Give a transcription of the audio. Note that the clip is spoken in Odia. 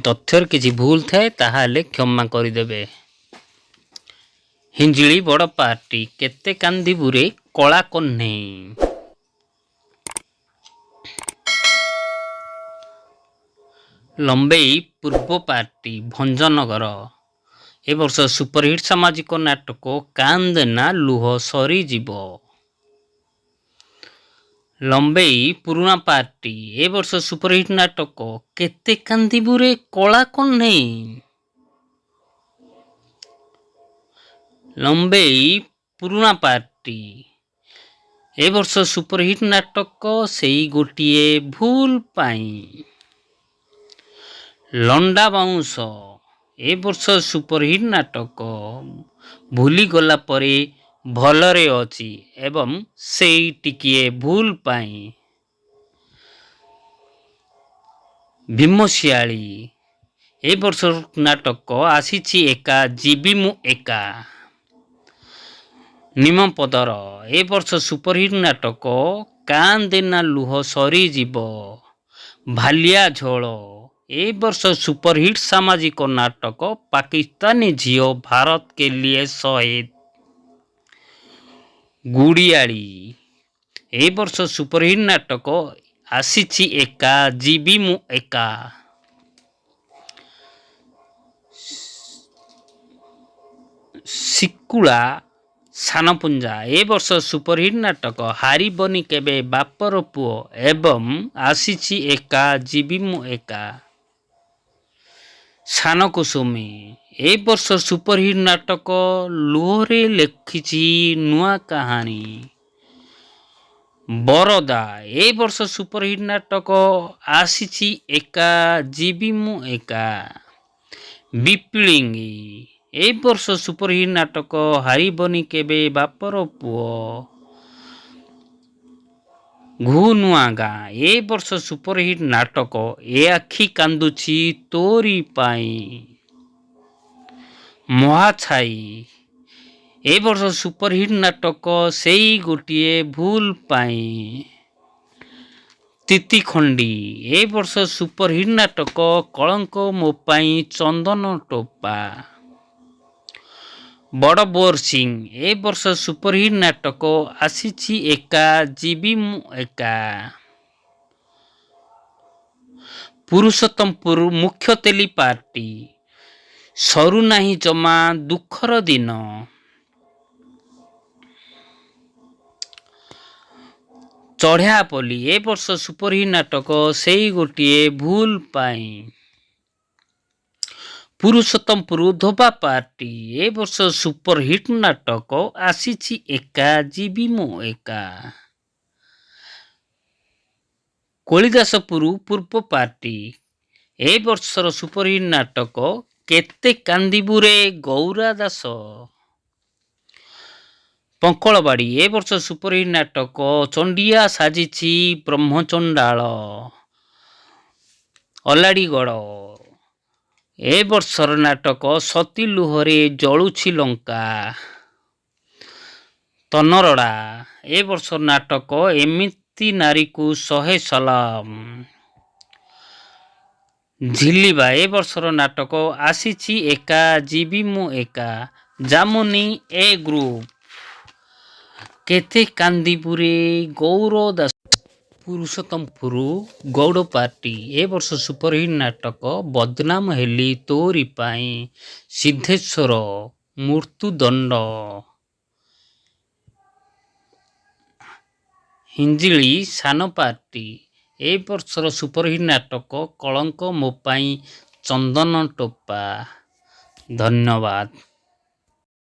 ତଥ୍ୟରେ କିଛି ଭୁଲ ଥାଏ, ତାହେଲେ କ୍ଷମା କରିଦେବେ। ହିଞ୍ଜିଳି ବଡ଼ ପାର୍ଟି, କେତେ କାନ୍ଦିବୁରେ କଳା କହ୍ନେଇ। ଲମ୍ବେଇ ପୂର୍ବ ପାର୍ଟି, ଭଞ୍ଜନଗର, ଏ ବର୍ଷ ସୁପରହିଟ୍ ସାମାଜିକ ନାଟକ କାନ୍ଦେନା ଲୁହ ସରିଯିବ। ଲମ୍ବେଇ ପୁରୁଣା ପାର୍ଟି, ଏ ବର୍ଷ ସୁପରହିଟ୍ ନାଟକ କେତେ କାନ୍ଦିବୁରେ କଳା କହ୍ନେଇ। ଲମ୍ବେଇ ପୁରୁଣା ପାର୍ଟି, ଏ ବର୍ଷ ସୁପରହିଟ୍ ନାଟକ ସେଇ ଗୋଟିଏ ଭୁଲ ପାଇଁ। ଲଣ୍ଡା ବାଉଁଶ, ଏ ବର୍ଷ ସୁପରହିଟ୍ ନାଟକ ଭୁଲିଗଲା ପରେ ଭଲରେ ଅଛି ଏବଂ ସେଇ ଟିକିଏ ଭୁଲ ପାଇଁ। ଭୀମଶିଆଳି, ଏ ବର୍ଷ ନାଟକ ଆସିଛି ଏକା ଯିବି ମୁଁ ଏକା। ନିମପଦର, ଏ ବର୍ଷ ସୁପରହିଟ୍ ନାଟକ କାନ୍ଦେନା ଲୁହ ସରିଯିବ। ଭାଲିଆ ଝୋଳ, ଏ ବର୍ଷ ସୁପରହିଟ୍ ସାମାଜିକ ନାଟକ ପାକିସ୍ତାନୀ ଝିଅ ଭାରତ କେ ଲିଏ ଶହୀଦ। ଗୁଡ଼ିଆଳି, ଏ ବର୍ଷ ସୁପରହିଟ୍ ନାଟକ ଆସିଛି ଏକା ଯିବି ମୁଁ ଏକା। ଶିକୁଳା ସାନପୁଞ୍ଜା, ଏ ବର୍ଷ ସୁପରହିଟ୍ ନାଟକ ହାରିବନି କେବେ ବାପର ପୁଅ ଏବଂ ଆସିଛି ଏକା ଯିବି ମୁଁ ଏକା। ସାନକୁସୁମି, ଏ ବର୍ଷ ସୁପରହିଟ୍ ନାଟକ ଲୁହରେ ଲେଖିଛି ନୂଆ କାହାଣୀ। ବରଦା, ଏ ବର୍ଷ ସୁପରହିଟ୍ ନାଟକ ଆସିଛି ଏକା ଯିବି ମୁଁ ଏକା। ବିପିଳିଙ୍ଗି, ଏ ବର୍ଷ ସୁପରହିଟ୍ ନାଟକ ହାରିବନି କେବେ ବାପର ପୁଅ। ଘୁନୂଆଗାଁ, ଏ ବର୍ଷ ସୁପରହିଟ୍ ନାଟକ ଏ ଆଖି କାନ୍ଦୁଛି ତୋରି ପାଇଁ। ମହାଛାଇ, ଏ ବର୍ଷ ସୁପରହିଟ୍ ନାଟକ ସେଇ ଗୋଟିଏ ଭୁଲ ପାଇଁ। ତିତିଖଣ୍ଡି, ଏ ବର୍ଷ ସୁପରହିଟ୍ ନାଟକ କଳଙ୍କ ମୋ ପାଇଁ ଚନ୍ଦନ ଟୋପା। ବଡ଼ ବୋରସିଂ, ଏ ବର୍ଷ ସୁପରହିଟ୍ ନାଟକ ଆସିଛି ଏକା ଯିବି ମୁଁ ଏକା। ପୁରୁଷୋତ୍ତମପୁର ମୁଖ୍ୟ ତେଲି ପାର୍ଟି, ସରୁନାହିଁ ଜମା ଦୁଃଖର ଦିନ। ଚଢ଼ିଆପଲ୍ଲୀ, ଏ ବର୍ଷ ସୁପରହିଟ୍ ନାଟକ ସେଇ ଗୋଟିଏ ଭୁଲ ପାଇଁ। ପୁରୁଷୋତ୍ତମପୁର ଧୋବା ପାର୍ଟି, ଏ ବର୍ଷ ସୁପରହିଟ୍ ନାଟକ ଆସିଛି ଏକା ଯିବି ମୁଁ ଏକା। କୋଳିଦାସପୁର ପୂର୍ବ ପାର୍ଟି, ଏ ବର୍ଷର ସୁପରହିଟ୍ ନାଟକ କେତେ କାନ୍ଦିବୁରେ ଗୌରା ଦାସ। ପଙ୍କଳବାଡ଼ି, ଏ ବର୍ଷ ସୁପରହିଟ୍ ନାଟକ ଚଣ୍ଡିଆ ସାଜିଛି ବ୍ରହ୍ମଚଣ୍ଡାଳ। ଅଲାଡ଼ିଗଡ଼, ଏ ବର୍ଷର ନାଟକ ସତୀ ଲୁହରେ ଜଳୁଛି ଲଙ୍କା। ତନରଡ଼ା, ଏ ବର୍ଷ ନାଟକ ଏମିତି ନାରୀକୁ ଶହେ ସଲାମ। ଝିଲିବା, ଏ ବର୍ଷର ନାଟକ ଆସିଛି ଏକା ଯିବି ମୁଁ ଏକା। ଜାମୁନି ଏ ଗ୍ରୁପ, କେତେ କାନ୍ଦିବୁରେ ଗୌର ଦାସ। ପୁରୁଷୋତ୍ତମପୁର ଗୌଡ଼ ପାର୍ଟି, ଏ ବର୍ଷ ସୁପରହିଟ୍ ନାଟକ ବଦନାମ ହେଲି ତୋରି ପାଇଁ। ସିଦ୍ଧେଶ୍ୱର, ମୃତ୍ୟୁଦଣ୍ଡ। ହିଞ୍ଜିଳି ସାନ ପାର୍ଟି, ଏ ବର୍ଷର ସୁପରହିଟ୍ ନାଟକ କଳଙ୍କ ମୋ ପାଇଁ ଚନ୍ଦନ ଟୋପା। ଧନ୍ୟବାଦ।